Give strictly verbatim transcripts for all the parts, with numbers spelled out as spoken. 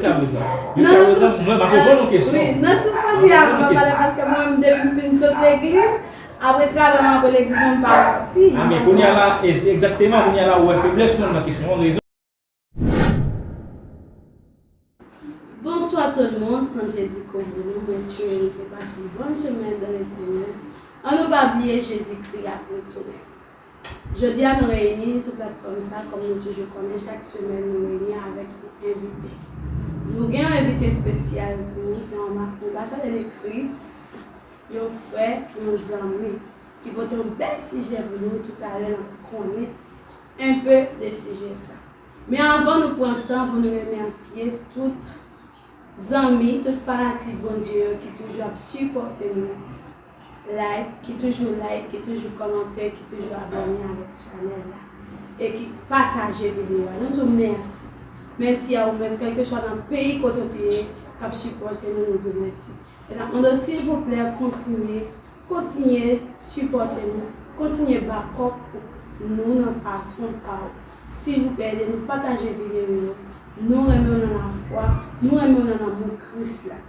Jiska prezan, jiska prezan, mwen pa konprann yon kesyon. Wi, nan sans mwen di a, mwen pa pale paske mwen menm depi m fin sot legliz, apre travay mwen, apre legliz mwen, m pa soti. A, men kounye a la, egzakteman, kounye a la, ou wè feblès mwen nan kesyon an, rezon. Bonsoir tout le monde, san Jezi kouvri nou, mwen espere nou te pase yon bòn semèn dan le Senyè. Ann nou pa bliye Jezikri ap retounen. Jodi a nou reyini sou platfòm sa, kòm nou toujou konnen, chak semèn nou reyini avèk yon envite. Nou gen yon envite espesyal pou nou, se yon anbasadè de Kris, yon frè, yon zanmi, ki pote yon bèl sijè pou nou. Toutalè n ap konnen enpe de sijè sa. Men anvan nou pran tan pou nou remèsye tout zanmi, tout fanatik Bondye yo ki toujou ap sipòte nou, like, ki toujou like, ki toujou kòmante, ki toujou abòne avèk chanèl la e ki pataje videyo a. Nou di w mèsi. Mèsi a ou menm, kèlkeswa nan peyi kote w te ye, k ap sipòte nou, nou di w mèsi. E n ap mande w silvouplè kontinye, kontinye sipòte nou, kontinye bakòp nou nan fason pa w. Silvouplè ede nou pataje videyo yo. Nou renmen w nan lafwa, nou renmen w nan lanmou Kris la.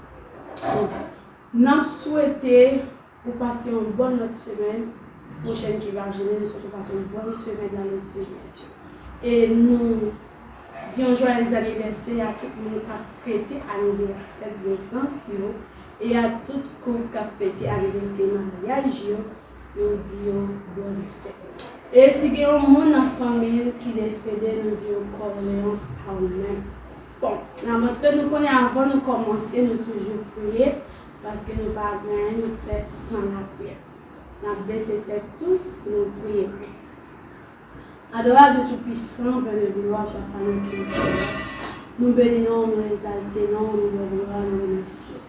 Bon, n ap swete ou pase yon bòn lòt semèn pwochèn ki va vini, nou swete w pase yon bòn semèn nan le Senyè Dye. E nou di yon jwayèz anivèsè a tout moun k ap fete anivèsè nesans yo e a tout koup k ap fete anivèsè maryaj yo, nou di yo bòn fèt. E si gen yon moun nan fanmi l ki desede, nou di yo kondoleyans a ou menm. Bon, n ap antre, nou konnen avan nou kòmanse, nou toujou priye, paske nou pa gen anyen nou fè san lapriyè. N ap bese tèt nou pou nou priye. Adore a Dieu Tout-Puissant, Père de gloire, Papa nou ki nan syèl la. Nou beni non w, nou egzalte non w, nou ba w glwa, nou remèsye w.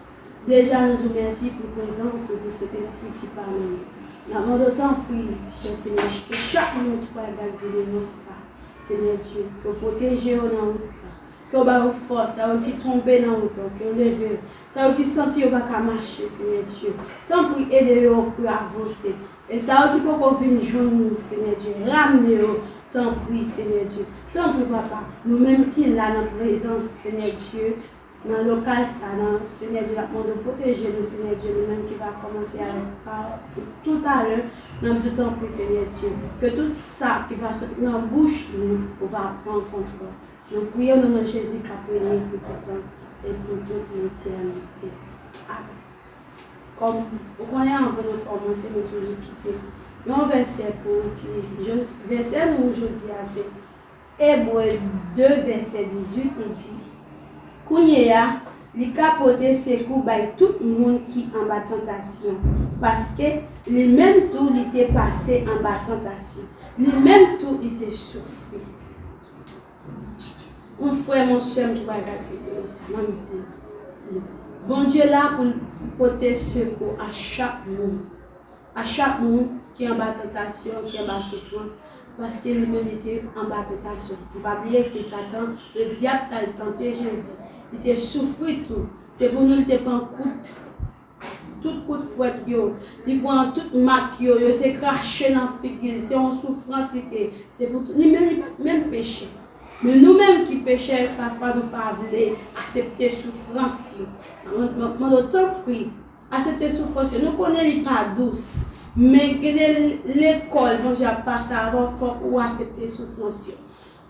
Deja, nou di w mèsi pou prezans ou, pou Sentespri ki pami nou. N ap mande w tanpri, chè Senyè, ke chak moun ki pral gade videyo sa, Senyè Dye, ke w pwoteje yo nan wout la. Ke w ba yo fòs, sa yo ki tonbe nan wout la, ke w leve yo. Sa yo ki santi yo pa ka mache, Senyè Dye. Tanpri, ede yo pou yo avanse. E sa yo ki poko vin jwenn nou, Senyè Dye, ramne yo, tanpri, Senyè Dye. Tanpri, Papa, nou menm ki la nan prezans, Senyè Dye, nan lokal sa, nan, Senyè Dye, n ap mande w pwoteje nou, Senyè Dye, nou menm ki va kòmanse avèk pa toutalè, n ap di w tanpri, Senyè Dye, ke tout sa ki va sot nan bouch nou, ou va pran kontwòl. Nou priye w nan non Jezi k ap reye pou tout tan e pou tout letènite. Amèn. Kòm ou konnen, anvan nou kòmanse, nou toujou kite yon vèsè pou ki, vèsè nou jodi a se Ebre de, vèsè dizuit, li di, kounye a, li ka pote sekou bay tout moun ki anba tantasyon, paske li menm tou li te pase anba tantasyon, li menm tou li te soufri. Yon frè m, yon sè m ki pral gade videyo sa, m ap di nou, Bondye la pou l pote sekou a chak moun, a chak moun ki anba tantasyon, ki anba soufrans, paske li menm li te anba tantasyon. Nou pa bliye ke Satan, Ledyab, t al tante Jezi. Li te soufri tou. Se pou nou li te pran kout, tout kout fwèt yo, li pran tout mak yo, yo te krache nan figi l, se yon soufrans li te, se pou, li menm, li pa t menm peche. Men nou menm ki pechè, pafwa nou pa vle aksepte soufrans yo. Mwen, mwen, mwen, tanpri, aksepte soufrans yo. Nou konnen li pa dous, men gen de lekòl Bondye ap pase avè w, fòk ou aksepte soufrans yo.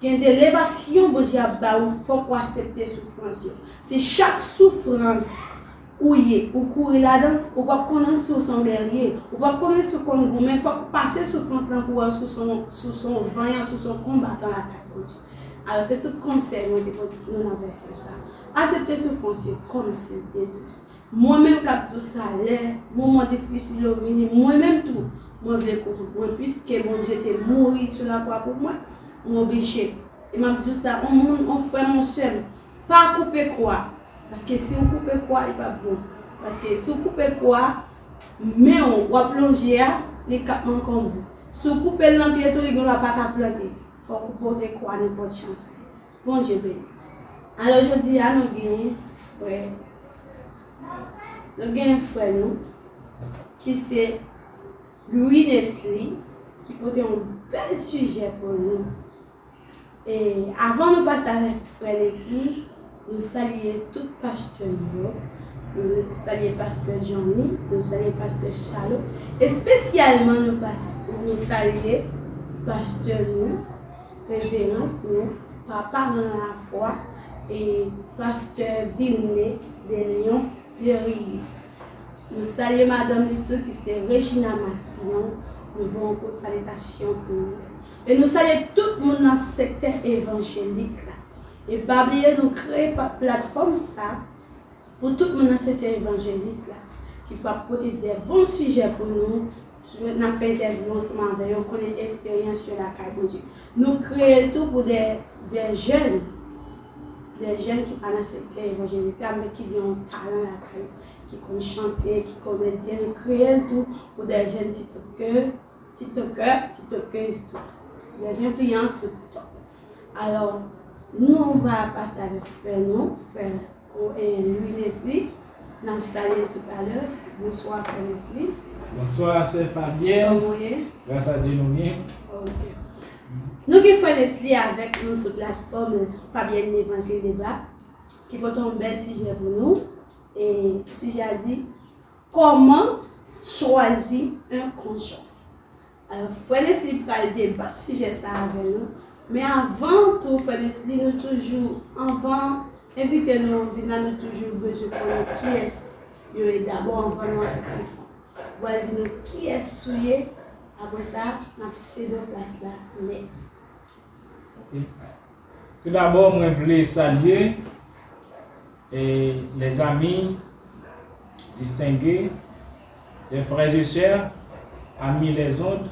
Gen de levasyon Bondye ap ba ou, fòk ou aksepte soufrans yo. Si chak soufrans ou ye, ou kouri ladan, ou p ap konnen si w se yon gèrye, ou p ap konnen si w konn goumen, fòk ou pase soufrans lan pou w wè si w se yon, si w se yon vanyan, si w se yon konbatan lakay Bondye. Alò, se tout konsèy mwen te pote pou nou nan vèsè sa. Aksepte soufrans yo kòmsi l te dous. Mwen menm k ap di w sa, lè moman difisil yo vini, mwen menm tou, mwen vle kouri pou mwen, piske Bondye te mouri sou lakwa pou mwen, mwen oblije. E m ap di w sa, yon moun, yon frè m, yon sè m, pa koupe kwa. Paske si w koupe kwa, li p ap bon. Paske si w koupe kwa, men w w ap lonje a, li k ap manke yon bout. Si w koupe l nan pye tou, li gendwa pa ka plante. Fòk ou pote kwa nenpòt jan sa ye. Bondye beni. Alò, jodi a, nou gen frè, nou gen frè nou, ki se Louis Nesly, ki pote yon bèl sijè pou nou. E avan nou pase avèk frè Nesly, Nou salye tout pastè nou yo. Nou salye pastè Johnny, nou salye pastè Chalo. Espesyalman nou, pas, nou salye pastè nou, reverans nou, papa nan lafwa, e pastè Vilne de Lyon de Rius. Nou salye madanm li tou ki se Regina Massillon. Nou voye yon kout salitasyon pou li. E nou salye tout moun nan sektè evanjelik la. E pa bliye nou kreye pa- platfòm sa pou tout moun nan sektè evanjelik la, ki p ap pote de bon sijè pou nou, ki n ap fè entèvyou ansanm avè yo, konnen esperyans yo lakay Bondye. Nou kreye l tou pou de, de jèn, de jèn ki pa nan sektè evanjelik la, men ki gen yon talan lakay yo, ki konn chante, ki komedyen. Nou kreye l tou pou de jèn tiktokè, tiktokè, tiktokèz tou. De enfliyans sou TikTok. Alò, nou va pase avèk frè nou, frè, e, Louis Nesly. N ap salye toutalè. Bonswa, frè Nesly. Bonswa, sè Fabyèn. Kòman w ye? Gras a Dye, nou byen. Ok. Nou gen frè Nesly avèk nou sou platfòm Fabyèn Levanjil Deba, ki pote yon bèl sijè pou nou. E sijè a di, kòman chwazi yon konjwen? Alò, frè Nesly pral debat sijè sa avè nou. Men avan tou, frè Nesly, nou toujou, anvan envite nou vin la, nou toujou bezwen konnen kiyès yo ye dabò anvan nou antre pi fon. Ou pral di nou kiyès ou ye, apre sa, n ap sede w plas la nèt. Ok. Tou dabò, mwen vle salye, e, les amis distingués, les frères et sœurs, amis les ondes,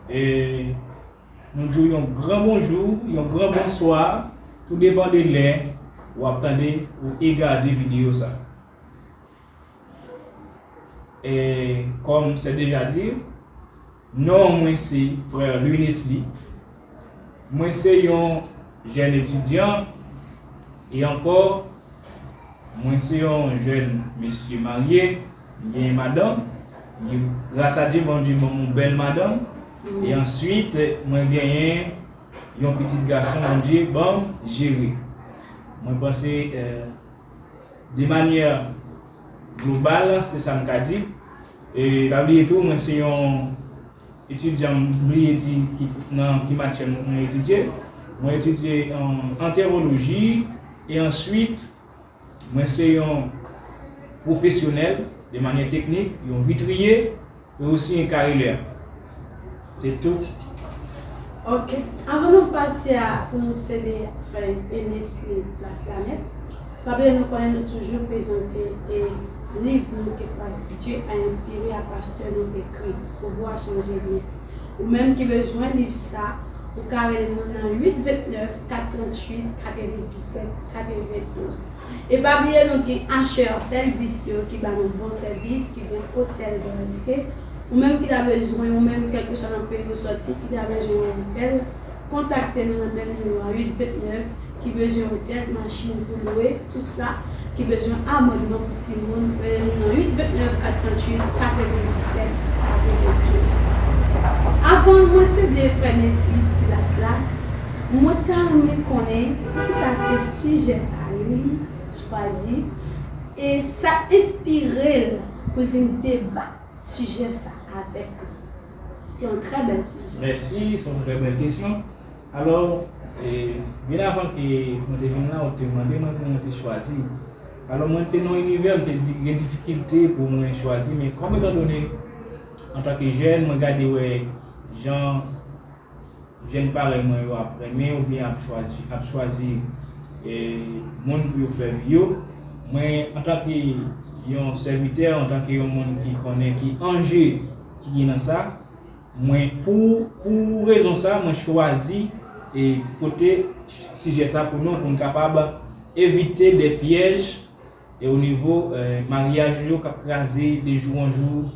e nou di w yon gran bonjou, yon gran bonswa, tou depann de lè w ap tande ou e gade videyo sa. E, kòm se deja di, non mwen se frè Louis Nesly. Mwen se yon jèn etidyan. E ankò, mwen se yon jèn mesye marye. M gen madanm. M gen, gras a Dye, Bondye ban m yon bèl madanm. E answit, mwen genyen yon pitit gason Bondye ban m jere. Mwen panse, eh, de manyè global, se sa m ka di. E pa bliye tou, mwen se yon etidyan, m bliye di ki, nan ki matyè mwen etidye. Mwen etidye an, an tewoloji, e answit, mwen se yon pwofesyonèl de manyè teknik, yon vitriye, e osi yon karilè. Se tou. Ok. Avan nou pase a, pou nou sede frè Nesly plas la nèt, pa bliye nou konnen nou toujou prezante, e, liv nou ke pas-, Dieu a inspiré a pastè nou ekri, Pouvwa chanje vi. Ou menm ki bezwen liv sa, ou ka rele nou nan uit vennèf, kat tranntuit, katrevendisèt, katrevendouz. E pa bliye nou gen Asher Sèvis yo ki ba nou bon sèvis, ki gen otèl de kalite. Ou menm ki ta bezwen, ou menm kèlkeswa nan peyi ou sòti, ki ta bezwen yon otèl, kontakte nou nan menm nimewo a, uit vennèf, ki bezwen otèl, machin pou lwe, tou sa, ki bezwen amòdman pou timoun, rele nou nan uit vennèf, kat tranntuit, katrevendisèt, katrevendouz. Avan mwen sede frè Nesly plas la, mwen ta renmen konnen poukisa se sijè sa li chwazi, e sa enspire l pou l vin debat sijè sa avèk nou. Se yon trè bèl sijè. Mèsi, se yon trè bèl kesyon. Alò, e, byen avan ke mwen te vin la, ou te mande mwen pou mwen te chwazi. Alò, mwen te nan yon inivè, mwen te di, gen difikilte pou mwen chwazi, men kòm etandone, antanke jèn, mwen gade wè jan jèn parèy mwen yo ap renmen oubyen ap chwazi, ap chwazi, e, moun pou yo fè vi yo. Mwen, antanke yon sèvitè, antanke yon moun ki konnen ki anje ki gen nan sa, mwen, pou, pou rezon sa, mwen chwazi, e, pote sijè sa pou nou, pou n kapab evite de pyèj e o nivo, eh, maryaj nou yo k ap kraze de jou an jou,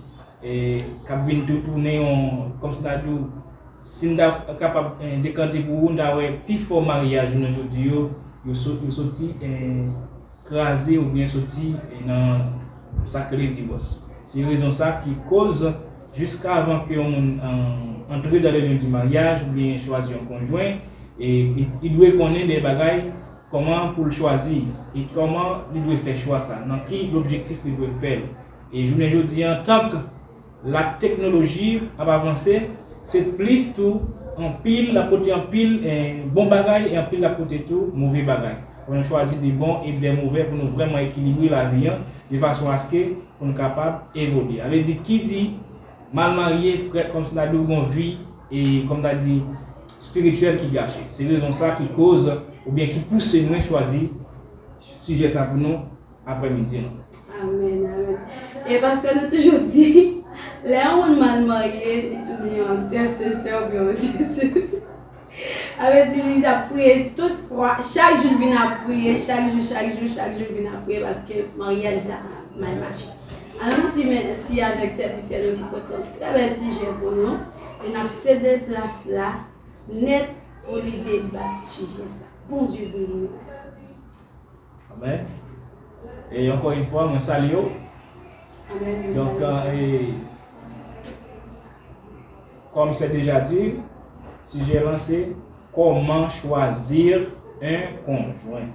e k ap vin tou tounen yon, kòmsi m ta di w, si m ta kapab, eh, dekante pou ou, m ta wè pifò maryaj nou nan jodi yo, yo so-, yo soti, eh, kraze oubyen soti, eh, nan sa k rele divòs. Se rezon sa ki koz, jiskavan ke yon moun, eh, antre dans les liens du mariage oubyen chwazi yon konjwen, e, li, li dwe konnen de bagay kòman pou l chwazi, e kòman li dwe fè chwa sa, nan ki lobjektif li dwe fè l. E jounen jodi a, antank lateknoloji ap avanse, se plis tou anpil, l ap pote anpil, eh, bon bagay, e anpil l ap pote tou move bagay. Fò nou chwazi de bon e de move pou nou vrèman ekilibre lavi an, de fason aske pou nou kapab evolye. Sa vle di, ki di mal marye, kòmsi ta di w gon vi, e kòm ta di, espirityèl ki gache. Se rezon sa ki koz, oubyen ki pouse mwen chwazi sijè sa pou nou aprèmidi an. Amèn, amèn. E pastè, nou toujou di, lè yon moun mal marye, li tounen yon entèsesè oubyen yon entèsesè. Sa vle di, li t ap priye tout fwa, chak jou l vin ap priye, chak jou, chak jou, chak jou l vin ap priye, paske maryaj la mal mache. Ann nou di mèsi avèk sèvitè nou ki pote yon trè bèl sijè pou nou, e n ap sede plas la nèt pou li debat sijè sa. Bondye beni w. Amèn. E ankò yon fwa, mwen salye w. Amèn, mwen salye w. Donk, euh, e, comme c'est déjà dit, sijè lan se comment choisir un conjoint.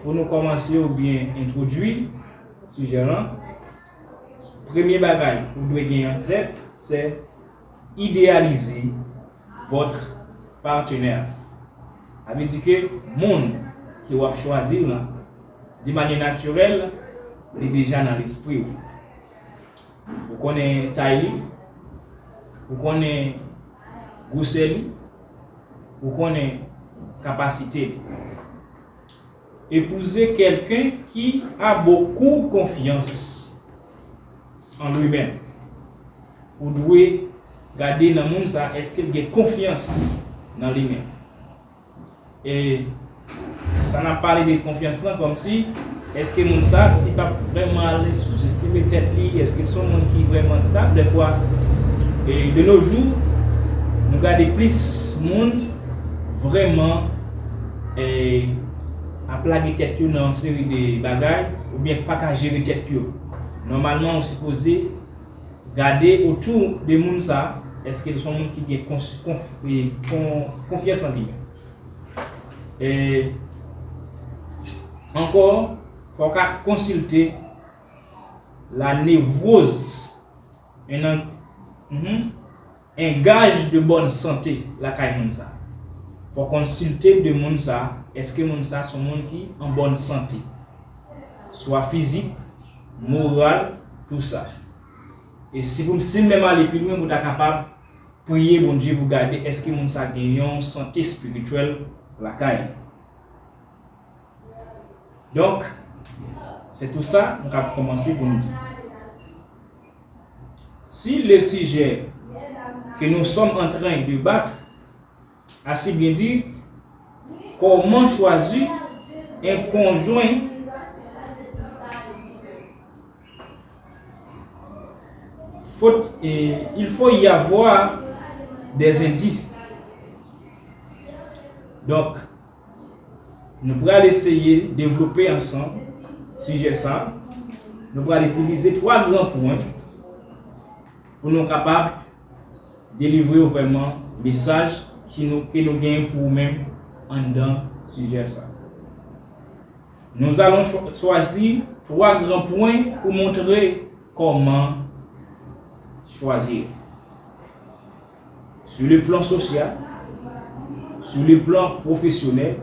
Pou nou kòmanse oubyen entwodui sijè lan, premye bagay ou dwe gen an tèt, se idéaliser votre partenaire. Sa vle di ke moun ke w ap chwazi lan, de manyè natirèl, li deja nan lespri w. Ou konnen tay li, ou konnen gwosè li, ou konnen kapasite li. Épouser quelqu'un qui a beaucoup confiance en lui-même. Ou dwe gade nan moun sa, èske l gen konfyans nan li menm. E sa n ap pale de konfyans lan, kòmsi, èske moun sa, si p ap vrèman ale souzestime tèt li, èske se yon moun ki vrèman stab? Dèfwa, e, de nos jours, nou gade plis moun vrèman, e, ap lage tèt yo nan yon seri de bagay, oubyen pa ka jere tèt yo. Nòmalman, ou sipoze gade otou de moun sa, èske se yon moun ki gen kons-, konf-, e, kon-, konfyans nan li menm. E ankò, fò w ka konsilte la névrose, un, mhm, un gage de bonne santé lakay moun sa. Fò w konsilte de moun sa, èske moun sa se yon moun ki an bòn sante, swa fizik, moral, tou sa. E si pou m, si m menm ale pi lwen, pou ta kapab priye Bondye pou gade èske moun sa gen yon sante espirityèl lakay li. Donk, se tou sa nou kab kòmanse pou nou di. Si le sujet que nous sommes en train de battre, à si bien dire, comment choisir un conjoint, faut, eh, il faut y avoir des indices. Donk, nou pral eseye devlope ansanm sijè sa. Nou pral itilize twa gran pwen pou nou kapab delivre w vrèman mesaj ki nou, ke nou genyen pou ou menm anndan sijè sa. Nous allons cho-, choisir trois grands points pour montrer comment choisir. Sur le plan social, sur le plan professionnel,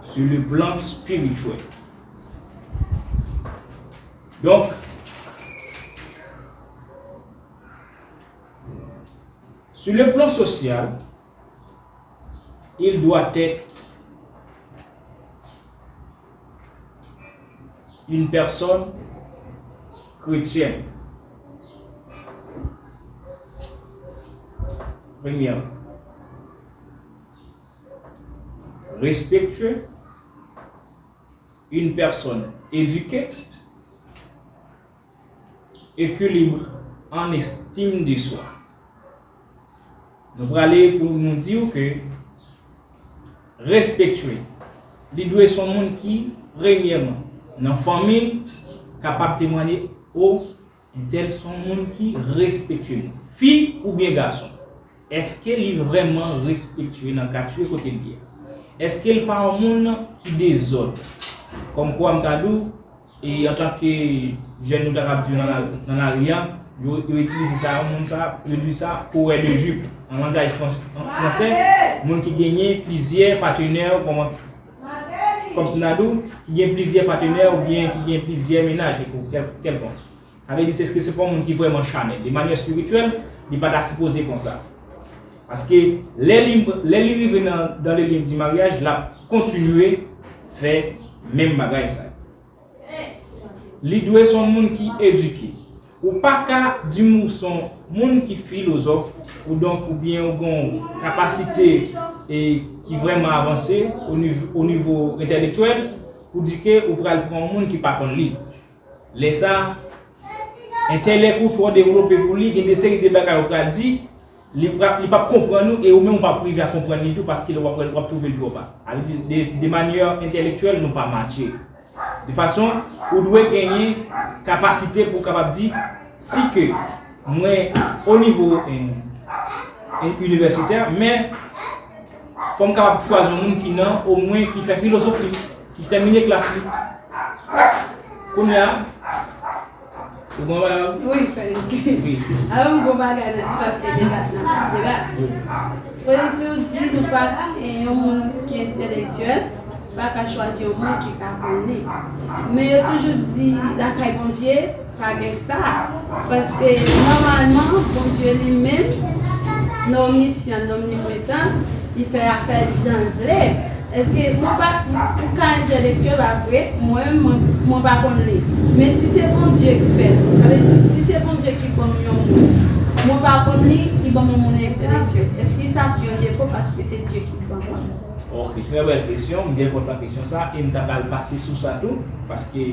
sur le plan spirituel. Donc, sur le plan social, il doit être une personne chrétienne. Premièrement, respectueux, une personne éduquée, équilibre en estime de soi. Nou prale pou nou di w ke respektye. Li dwe se yon moun ki, premyèman, nan fanmi l, kapab temwanye, o, entèl se yon moun ki respektye. Fi oubyen gason, èske li vrèman respektye nan katye kote l ye a? Èske l pa yon moun ki dezòd? Kòmkwa m ta di w, e antanke jèn nou ta kab di nan la- nan lari a, yo, yo itilize sa, yon moun sa, yo di sa coureur de jupe. An langaj frans- an fransè, moun ki genyen plizyè patenè, kòman, kòmsi n ta di w, ki gen plizyè patenè oubyen ki gen plizyè mennaj kèl- kèlkonk. Sa vle di, se, se pa yon moun ki vrèman chanèl. De manyè espirityèl, li pa ta sipoze konsa. Paske lè li, lè li rive nan, dans le lit du mariage, l ap kontinye fè menm bagay sa yo. Li dwe se yon moun ki edike. Ou pa ka di m ou se yon moun ki filozòf, ou donk, oubyen ou gen yon kapasite e ki vrèman avanse o niv- o nivo entèlektyèl, pou di ke ou pral pran yon moun ki pa konn li. Lè sa, entèlèk ou twò devlope pou li, gen de seri de bagay ou pral di, li p ap, li p ap konprann ou, e ou menm ou p ap rive a konprann li tou, paske w ap, w ap twouve l twò ba. Sa vle di, de, de manyè entèlektyèl, nou pa matche. De fason, ou dwe genyen kapasite pou w kapab di, si ke mwen o nivo, eh, eh, inivèsitè, men fò m kapab chwazi yon moun ki nan, omwen ki fè filozofi, ki tèmine klas li. Kounye a, ou konprann bagay la? Wi, Frè Lise. Wi. Alò, m gon bagay nan di paske deba nan deba. Wi. Frè Lise, ou di nou pa gen yon moun ki entèlektyèl, pa ka chwazi yon moun ki pa konn li. Men yo toujou di lakay Bondye, pa gen sa. Paske nòmalman, Bondye li menm, nan omnisyan, nan omnipotan, li fè afè l jan l vle. Èske mwen pa, ou ka entèlektyèl, pa vre? Mwen, mwen, mwen pa konn li. Men si se Bondye ki fè l, sa vle di, si se Bondye ki ban m yon moun, mwen pa konn li, li ban m yon moun entèlektyèl. Èske sa ap yon defo paske se Dye ki ban mwen? Ok, trè bèl kesyon. M byen kontan kesyon sa, e m ta pral pase sou sa tou, paske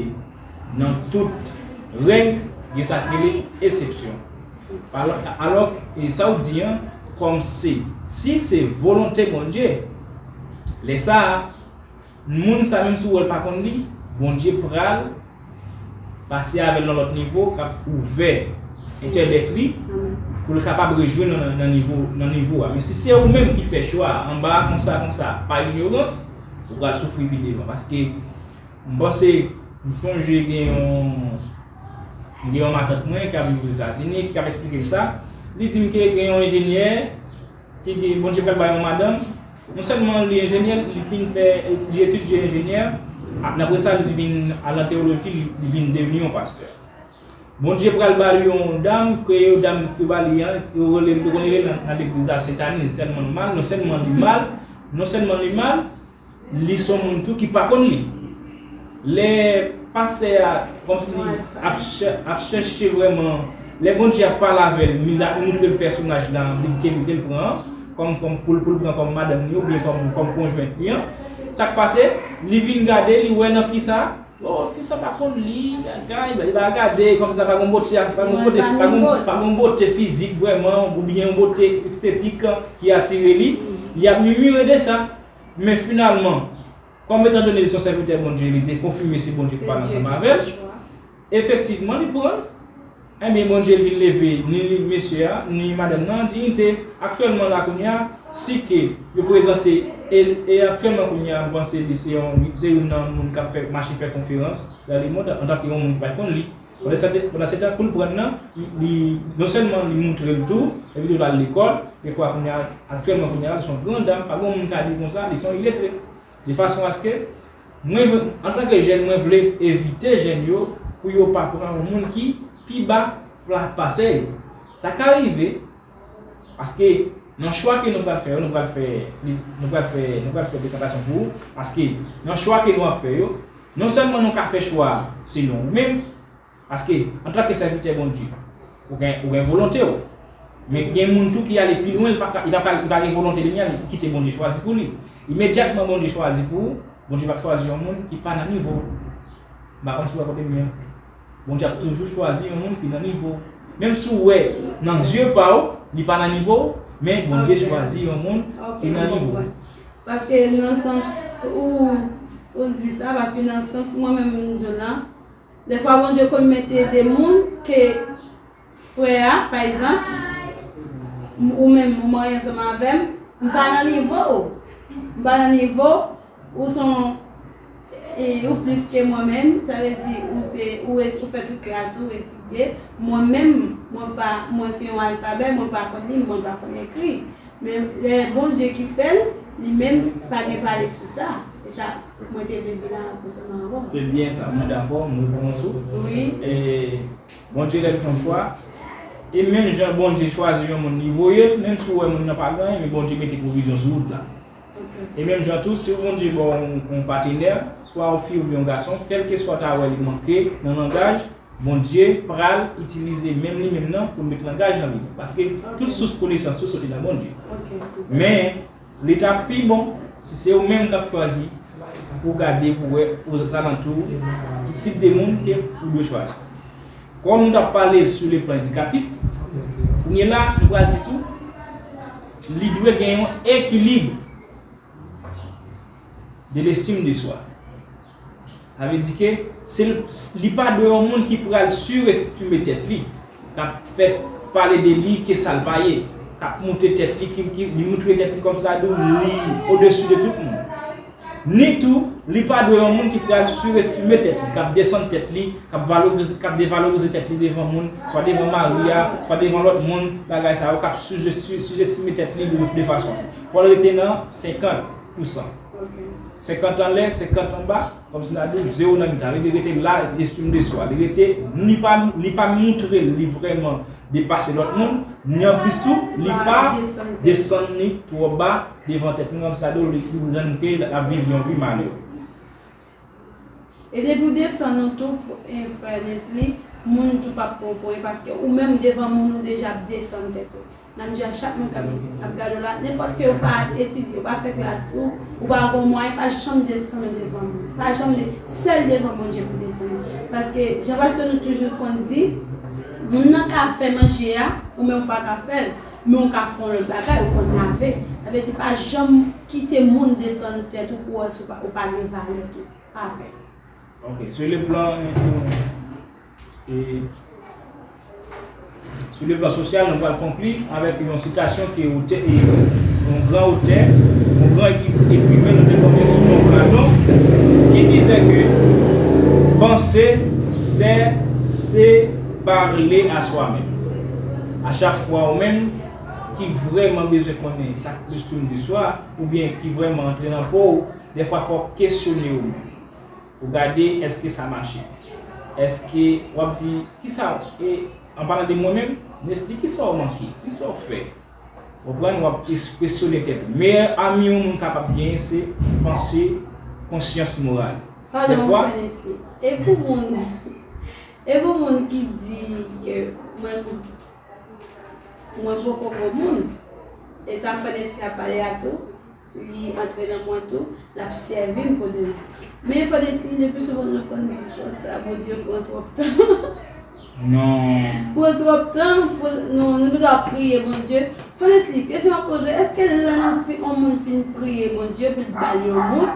nan tout règ, gen sa k rele eksepsyon. Alò, alò, e sa w di an, kòm se, si se volonte Bondye, lè sa a, moun sa, menm si w wè l pa konn li, Bondye pral pase avè l nan lòt nivo, k ap ouvè entèlèk li, pou l kapab rejwenn nan, nan nivo, nan nivo a. Men si se ou menm ki fè chwa a, anba a, konsa, konsa, pa inyorans, ou pral soufri pi devan. Paske m panse, m sonje gen yon, gen yon matant mwen k ap viv Ozetazini, ki t ap eksplike m sa. Li di m ke gen yon enjenyè ki gen, Bondye pral ba yon madanm. Non sèlman li enjenyè, li fin fè, li etidye enjenyè, a- apre sa, li vin al nan teyoloji, li, li vin devni yon pastè. Bondye pral ba li yon dam, ke yo dam ke ba li an, yo rele, yo konn rele nan, nan legliz la Sentaniz, sèlman l mal, non sèlman li mal, non sèlman li mal, li se yon moun tou ki pa konn li. Lè pastè a, kòmsi, ap chè- ap chèche vrèman, lè Bondye ap pale avè l, li la moutre l pèsonaj la, li ke, ke l pran an, kòm, kòm pou l, pou l pran kòm madanm li, oubyen kòm, kòm konjwent li an. Sa k pase? Li vin gade, li wè nan fi sa, oh, fi sa pa konn li, bagay, li pa gade, kòmsi sa pa gon bote, pa gon bote, pa gon, pa gon bote fizik vrèman, oubyen yon bote estetik ki atire li. Li ap mimire de sa. Men finalman, kòm etandone li se yon sèvitè Bondye, li te konfime se Bondye ki pale ansanm avè l. Efektivman, li pran l. Ebyen, Bondye vin leve ni mesye a, ni madanm nan an diyite. Aktyèlman la kounye a, si ke yo prezante, e, e aktyèlman kounye a, m panse li se yon, se youn nan moun k ap fè, mache fè konferans dans le monde, antanke yon moun ki pa t konn li. Pandan se tan, pandan se tan, kou l pran l nan, li, li, non sèlman li moutre l tou, epi tou l al lekòl, men kwa kounye a, aktyèlman kounye a, li se yon gran dam, pa gen yon moun ka di konsa, li se yon iletre. De fason aske, mwen, antanke jèn, mwen vle evite jèn yo pou yo pa pran yon moun ki pi ba pla- pase yo. Sa ka rive, paske nan chwa ke nou pral fè yo, nou pral fè, nou pral fè, nou pral fè dekantasyon pou ou, paske nan chwa ke nou ap fè yo, non sèlman nou ka fè chwa selon ou menm, paske, antanke sèvitè Bondye, ou gen, ou gen volonte w. Men gen moun tou ki ale pi lwen, li pa ka, li pa ka, li pa gen volonte li menm, li kite Bondye chwazi pou li. Imedyatman Bondye chwazi pou ou, Bondye p ap chwazi yon moun ki pa nan nivo w. M pa konn si w wè kote m ye an. Bondye ap toujou chwazi yon moun ki nan nivo w. Menm si w wè nan zye pa w, li pa nan nivo w, men Bondye chwazi yon moun ki nan nivo w. Paske nan sans ou, ou di sa, paske nan sans mwen menm m di w lan, dèfwa Bondye konn mete de moun ke frè a, pa egzanp, m- ou menm ou marye ansanm avè m, m pa nan nivo w. M pa nan nivo, ou se yon, e, ou plis ke mwen menm, sa vle di ou se, ou, ou fè tout klas ou etidye. Mwen menm, mwen pa, mwen se yon alfabè, mwen pa konn li, mwen pa konn ekri. Men lè Bondye ki fè l, li menm pa gen pale sou sa. E sa, mwen te vle vin la pou sa nan avè w. Se byen sa, mwen dakò, mwen rekonèt ou. Wi. E Bondye lè l fè yon chwa, e menm jan Bondye chwazi yon moun, li voye l, menm si w wè moun nan pa gen anyen, men Bondye mete pwovizyon sou wout la. E menm jan tou, si Bondye ba w yon, yon patenè, swa yon fi oubyen yon gason, kèlkeswa w ta wè li manke nan langaj, Bondye pral itilize menm li menm nan pou l met langaj nan li. Paske tout sous konesans ou soti nan Bondye. Men, li t ap pi bon si se ou menm k ap chwazi pou w gade, pou w wè ozalantou ki tip de moun ke ou dwe chwazi. Kòm nou t ap pale sou le plan edikatif, kounye la, nou pral di tou, li dwe gen yon ekilib de lestim de swa. Sa vle di ke se, li pa dwe yon moun ki pral sirestime tèt li, k ap fè pale de li ke sa l pa ye, k ap moute tèt li, ki, ki, li moutre tèt li kòmsi la di w li odesi de tout moun. Ni tou, li pa dwe yon moun ki pral sirestime tèt li, k ap desann tèt li, k ap valorize, k ap devalorize tèt li devan moun, swa devan mari a, swa devan lòt moun, bagay sa yo, k ap sijesti-, sijestime tèt li de, de fason. Fò l rete nan senkant pousan. Senkant anlè, senkant anba, kòmsi n a di w zewo nan mitan. Li rete la, estime de swa. Li rete, li pa, li pa moutre l, li vrèman depase lòt moun, ni anplis tou, li pa desann li twò ba devan tèt nou, kòmsi sa di w li, li rann ke l ap viv yon vi malere. E depi w desann ou tou, fr-, e frè Nesly, moun tou p ap pran w pou anyen, paske ou menm devan moun ou deja ap desann tèt ou. N ap di a chak moun k ap, ap gade w la, nenpòt ke ou pa etidye, ou pa fè klas ou, ou pa gon mwayen, pa janm desann devan moun. Pa janm de, sèl devan Bondye pou desann. Paske, jan pastè nou toujou konn di, moun nan ka fè manje a, ou menm ou pa ka fè l, men ou ka fè yon lòt bagay, ou konn lave. Sa vle di, pa janm kite moun desann tèt ou pou wè si ou pa, ou pa gen valè tou. Pa fè. Ok, sur le plan, euh, e, sur le plan social, nou pral konkli avèk yon sitasyon ke otè, e, yon gran otè, yon gran ekri-, ekriven nou te konnen sou non Platon, ki dizè ke panse, c'est se parler à soi-même. A chak fwa ou menm ki vrèman bezwen konnen sa k estime de swa, oubyen ki vrèman antre nan po w, dèfwa fò w kesyone ou menm. Ou gade, èske sa mache? Èske w ap di, kisa, e, an palan de mwen menm, Nesly, kisa w manke? Kisa w fè? Ou konprann? W ap es-, kesyone tèt ou. Meyè ami yon moun kapab genyen, se panse, konsyans moral. Pardon, dèfwa, frè Nesly. E pou moun, e pou moun ki di ke mwen, mwen poko granmoun, e sa frè Nesly ap pale a tou, li antre nan mwen tou, l ap sèvi m pou demen. Men fò Nesly, le pli souvan nou konn di konsa, Bondye pran twòp tan. Non. Pran twòp tan, pou, nou, nou bezwen ap priye Bondye. Fò Nesly, kesyon m ap poze w, èske lè nou fi-, yon moun fin priye Bondye, pou l ba l yon moun,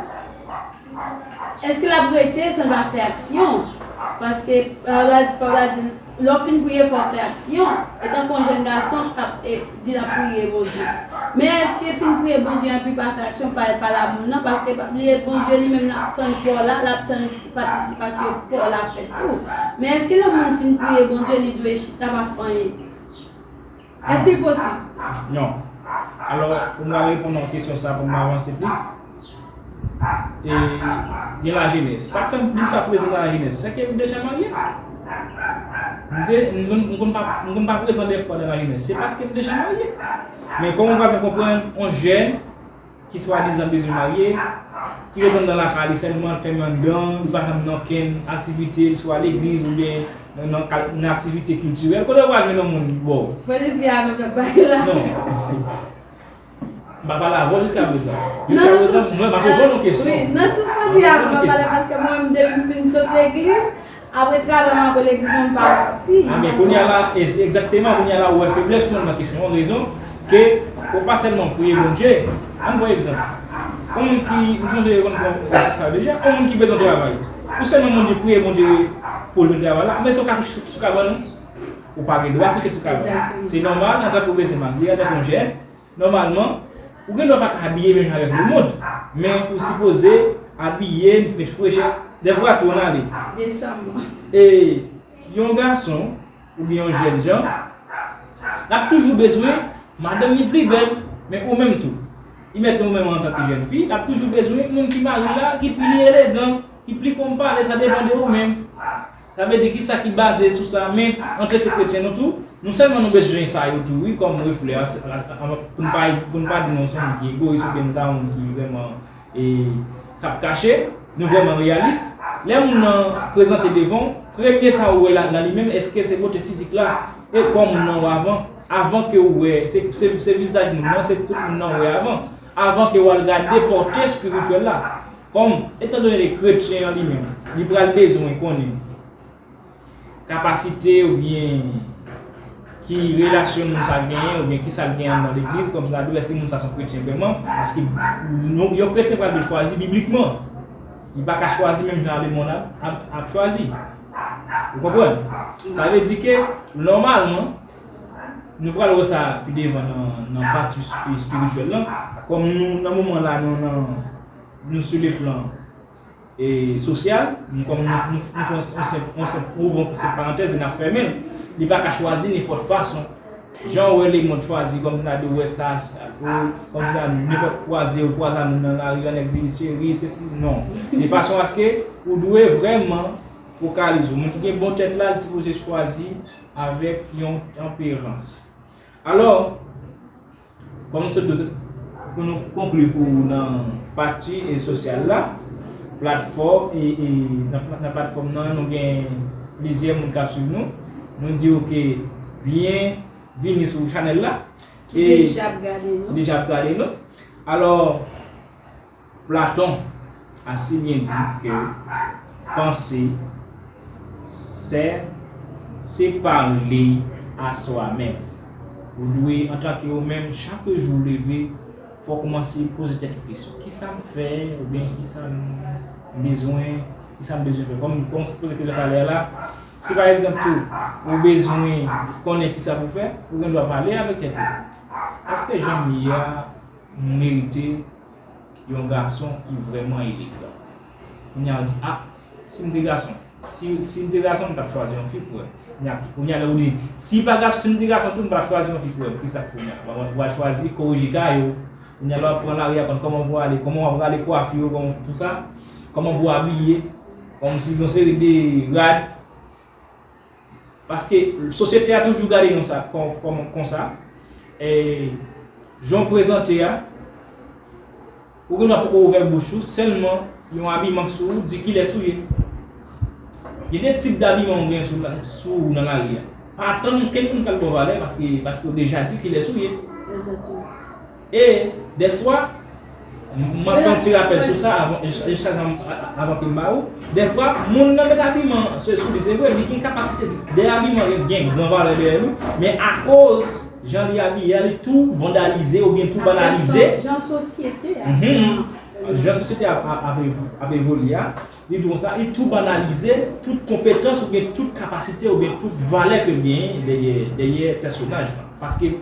èske l ap rete san l pa fè aksyon? Paske, pawòl la, pawòl la di, lè w fin priye, fò w fè aksyon. E tankou yon jèn gason k ap, e, di l ap priye Bondye. Men èske fin priye Bondye anpi pa fè aksyon, pa, pa la moun nan? Paske pa bliye, Bondye li menm l ap tann pa w la, l ap tann patisipasyon pa w la fèt tou. Men èske lè moun fin priye Bondye, li dwe chita pa fè anyen? Èske l posib? Non. Alò, pou m al reponn nan kesyon sa, pou m avanse plis, e, gen lajenès. Sa k fè m plis ka prezan nan lajenès, se ke m deja marye. M de-, m konn, m konn pa, m konn pa prezan dèfwa nan lajenès, se paske m deja marye. Men kòman m pral fè konprann yon jèn ki swadizan bezwen marye, ki ret anndan lakay li sèlman, fèmen anndan, li pa janm nan okenn aktivite, li swa legliz oubyen nan, nan kal-, nan aktivite kiltirèl. Kote w pral jwenn yon moun bò? Frè Nesly avè m k ap pale la. Non. M pa pale avè w jiskaprezan. Jiskaprezan, mwen, m ap reponn yon kesyon. Wi, nan sans mwen di a, m ap pale paske mwen menm depi m fin sot legliz, apre travay mwen, apre legliz mwen, m pa sòti. A, men kounye a la, e, egzakteman, kounye a la, ou wè feblès mwen nan kesyon an, rezon ke ou pa sèlman priye Bondye. Ann pran egzanp. Yon moun ki, m sonje yo konn pran egzanp sa yo deja, yon moun ki bezwen travay. Ou sèlman Bondye priye Bondye pou l jwenn travay la, men si w ka kouche sou, sou kabann ou, ou pa gen dwa kouche sou kabann. Se nòmal, antanke ou bezwen marye, antanke yon jèn, nòmalman, Ou gen dwa pa ka abiye menm jan avèk lemonn, men ou sipoze abiye, met frechè, dèfwa tou ann ale. Desanman. E yon gason oubyen yon jèn jan, l ap toujou bezwen madanm li pli bèl, men ou menm tou. Imajine ou menm antanke jèn fi, l ap toujou bezwen moun ki mari l la, ki pi li elegan, ki pi konn pale, sa depann de ou menm. Sa vle di ki sa ki baze sou sa, men antanke kretyen nou tou, nou sèlman nou bezwen sa yo tou, wi, kòm reflè, a, a, a, pou n pa, pou n pa di nou se yon moun ki egoyis oubyen nou ta yon moun ki vrèman e k ap kache, nou vrèman reyalis. Lè moun nan prezante devan w, premye sa ou wè la, nan li menm, èske se bote fizik la? E kò moun nan wè avan, avan ke w wè, se, se, se vizaj moun nan, se tout moun nan w wè avan. Avan ke w al gade pòte espirityèl la. Kòm, etandone kretyen an li menm, li pral bezwen konnen kapasite oubyen ki relasyon moun sa genyen oubyen ki sa l genyen anndan legliz, kòm sa di, èske moun sa se yon kretyen vrèman? Paske nou, yon kretyen pral dwe chwazi biblikman. Li pa ka chwazi menm jan lemonn ap, ap, ap chwazi. Ou konprann? Sa vle di ke, nòmalman, nou pral wè sa pi devan nan, nan pati espi-, espirityèl lan, kòm nou, nan moman la, nou, nan, nou sou le plan e sosyal, nou kòm nou, nou, nou fè yon, yon senp, yon senp, ouvri yon senp parantèz e n ap fèmen l. Li pa ka chwazi nenpòt fason. Jan w wè lemonn chwazi, kòm si ta di w wè sa, kòm si ta di nenpòt kwaze, ou kwaze a moun nan lari, yon nèg di li cheri, sesi, non. De fason aske ou dwe vrèman fokalize w. Moun ki gen bon tèt la, li sipoze chwazi avèk yon tanperans. Alò, kòm nou sot di, pou nou konkli pou nan pati e sosyal la, platfòm, e, e nan, nan platfòm nan, nou gen plizyè moun k ap swiv nou. Nou di w ke byenvini sou chanèl la. Ki deja ap gade nou. Deja ap gade nou. Alò, Platon a si byen di ke panse, sè, se pale a swa menm. Ou dwe, antanke ou menm, chak jou w leve, fò w kòmanse poze tèt ou kesyon. Kisa m fè, oubyen kisa m bezwen, kisa m bezwen fè? Kòm, kòm w poze kesyon talè a la, si pa egzanp tou, ou bezwen konnen kisa pou w fè, ou gen dwa pale avèk tèt ou. Èske jan m ye a, m merite yon gason ki vrèman elegan? Kounye a, ou di, a, si m te gason, si, si m te gason, m t ap chwazi yon fi pou wè. Kounye a, kounye a, lè ou di, si pa gason, si m te gason tou, m t ap chwazi yon fi pou wè. Kisa k kounye a? W a, w a chwazi korije kay ou. Kounye a, lè w ap pran lari a, konn kòman pou w ale, kòman w ap rale kwafi w, kòman tout sa, kòman pou w abiye, kòm si yon seri de rad. Paske sosyete a toujou gade nou sa, kòm, kòm, konsa. E, jan w prezante a, ou gen dwa poko ouvè bouch ou, sèlman yon abiman k sou ou di kilès ou ye. Gen de tip dabiman ou gen sou, sou ou nan lari a. Pa atann okenn moun k al ba w valè paske, paske w deja di kilès ou ye. Egzakteman. E, dèfwa, m ap fè yon ti rapèl sou sa avan, jis, jis avan, avan ke m ba ou. Dèfwa, moun nan met abiman se sou li, se vre, li gen kapasite de abiman, li gen gran valè dèyè li, men akoz jan li abiye a, li tou vandalize oubyen tou banalize. Jan sosyete a. Mhm. Jan sosyete a ap, ap, ap evo-, ap evolye a, li tou konsa, li tou banalize tout konpetans oubyen tout kapasite oubyen tout valè ke l genyen dèyè, dèyè pèsonaj lan. Paske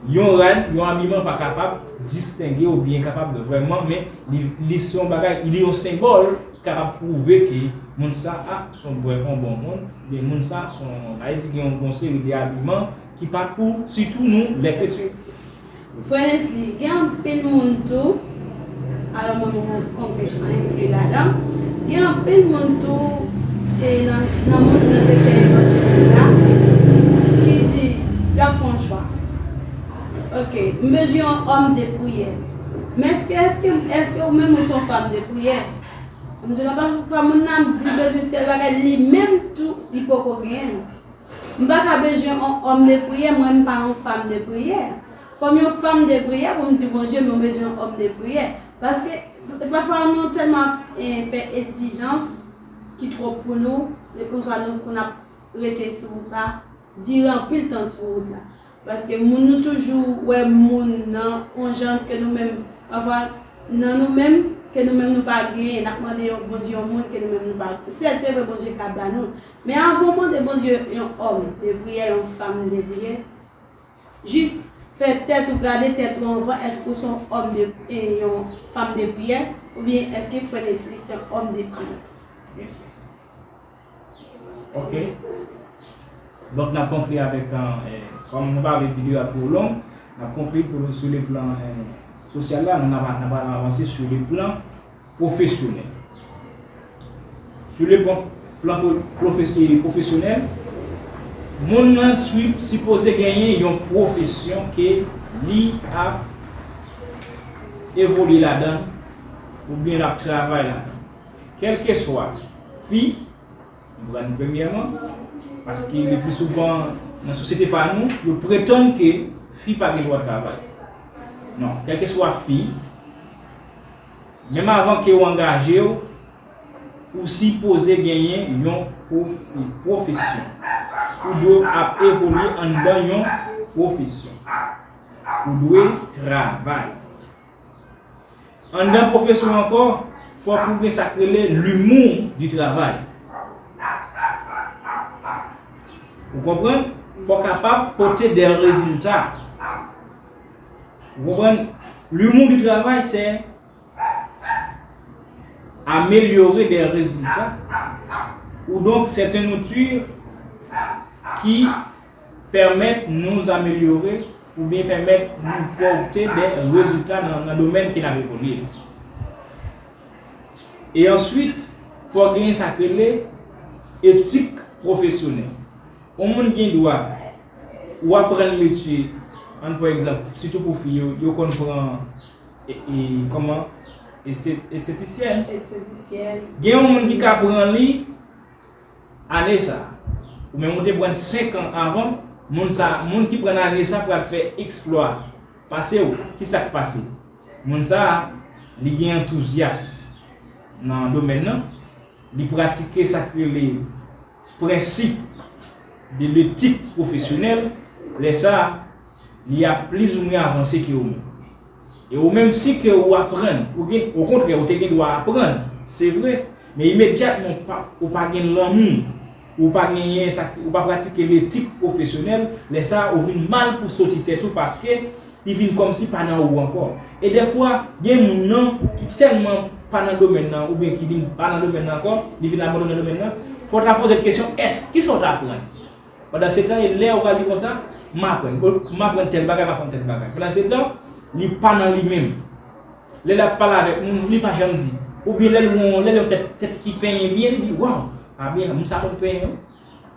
yon rad, yon abiman pa kapab distenge oubyen kapab vrèman, men li, li se yon bagay, li yon senbòl ki kapab pwouve ke moun sa a se yon vrèman bon moun, oubyen moun sa a se yon, sa vle di gen yon, yon seri de abiman ki pa pou, sitou nou, lè kretyen. Frè Nesly, gen anpil moun tou, alò mwen menm konkretman enkli ladan, gen anpil moun tou e nan, nan moun nan sektè evanjelik la ki di y ap fè yon chwa. Ok, m bezwen yon òm de priyè. Men èske, èske, èske ou menm ou se yon fanm de priyè? M di non, paske moun nan ap di bezwen tèl bagay, li menm tou, li poko genyen l. M pa ka bezwen yon òm de priyè, mwen m pa yon fanm de priyè. Fò m yon fanm de priyè pou m di Bondye, men m bezwen yon òm de priyè. Paske, pafwa nou tèlman, eh, fè egzijans ki twòp pou nou, men konsa nou konn ap rete sou wout la, dire anpil tan sou wout la. Paske moun nou toujou wè moun nan yon jan ke nou menm, pafwa nan nou menm, ke nou menm nou pa genyen, n ap mande yon Bondye yon moun ke nou menm nou pa genyen. Sèt, se vre Bondye ka ba nou. Men avan w mande Bondye yon òm de priyè, yon fanm de priyè, jis Fè tèt ou gade tèt ou anvan, èske ou se yon òm de, e, yon fanm de priyè, oubyen èske frè Nesly se yon òm de priyè? Yes. Ok. Donk, n ap konkli avèk, e, kòm nou pa vle videyo a twò long, n ap konkli pou, sou le plan, e, sosyal la, nou n ap, n ap avanse sou le plan pwofesyonèl. Sou le plan, plan pwofesyonèl, moun nan sipoze genyen yon pwofesyon ke li ap evolye ladan l oubyen l ap travay ladan l. Kèlkeswa fi, m pran premyèman, paske le pli souvan nan sosyete pa nou, yo pretann ke fi pa gen dwa travay. Non, kèlkeswa fi, menm avan ke w angaje w, ou sipoze genyen yon pwofesyon. Ou dwe ap evolye anndan yon pwofesyon. Ou dwe travay. Anndan pwofesyon ankò, fòk ou gen sa k rele l'humour du travail. Ou konprann? Fò w kapab pote de rezilta. Ou konprann? L'humour du travail, c'est améliorer des résultats, ou donc c'est un outil qui permet nous améliorer oubyen pèmèt nou pòte de rezilta nan, nan domèn ke n ap evolye. E answit, fò w genyen sa k rele etik pwofesyonèl. Yon moun gen dwa, ou aprann metye, ann pran egzanp, sitou pou fi yo, yo konn pran, e, e, kòman, este-, estetisyèn. Estetisyèn. Gen yon moun ki ka pran li ane sa a. Ou menm ou te pran senk an avan, moun sa, moun ki pran ane sa pral fè eksplwa pase w. Kisa k pase? Moun sa a, li gen antouzyasm nan domèn nan, li pratike sa k rele prensip de letik pwofesyonèl, lè sa a, li ap plizoumwen avanse ke ou menm. E ou menm, si ke ou aprann, ou gen, okontrè, ou te gen dwa aprann, se vre, men imedyatman ou pa, ou pa gen lanmou, ou pa genyen sa, ou pa pratike letik pwofesyonèl, lè sa a, ou vin mal pou soti tèt ou paske li vin kòmsi pa nan ou ankò. E dèfwa, gen moun nan ki tèlman pa nan domèn nan, oubyen ki vin pa nan domèn nan ankò, li vin abandonnen domèn nan, fò w ta poze l kesyon, èske, kisa w t aprann? Pandan se tan, e lè ou pral di konsa, m aprann, m aprann tèl bagay, m aprann tèl bagay. Pandan se tan, li pa nan li menm. Lè l ap pale avèk moun, li pa janm di. Oubyen lè l wè yon, lè l yon tèt, tèt ki penyen byen, li di, waw, a byen, moun sa konn penyen wi.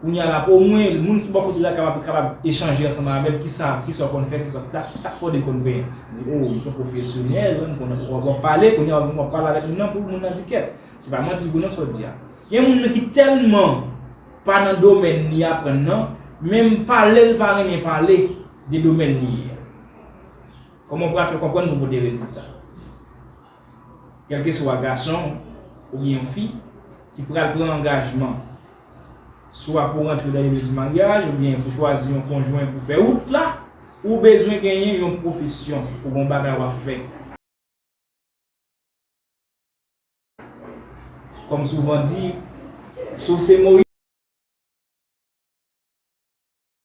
Kounye a la, omwen, moun ki bò kote l la kapab, kapab echanje ansanm avè l, kisa, kisa w konn fè, kisa, sa k fè w te konn penyen. Li di, o, m se yon pwofesyonèl, wi, m konn, w ap, w ap pale, kounye a w ap pale avèk moun nan pou moun nan di kèt. Se pa manti vre non sa w di a. Gen moun nan ki tèlman pa nan domèn li aprann nan, menm pale l pa renmen pale de domèn li ye a. Kòman w pral fè konprann pou pote rezilta? Kèlkeswa gason oubyen yon fi ki pral pran angajman, swa pou rantre nan liy di maryaj oubyen pou chwazi yon konjwen pou fè wout la, ou bezwen genyen yon pwofesyon, ou gen yon bagay w ap fè. Kòm souvan di, si w se Moyiz,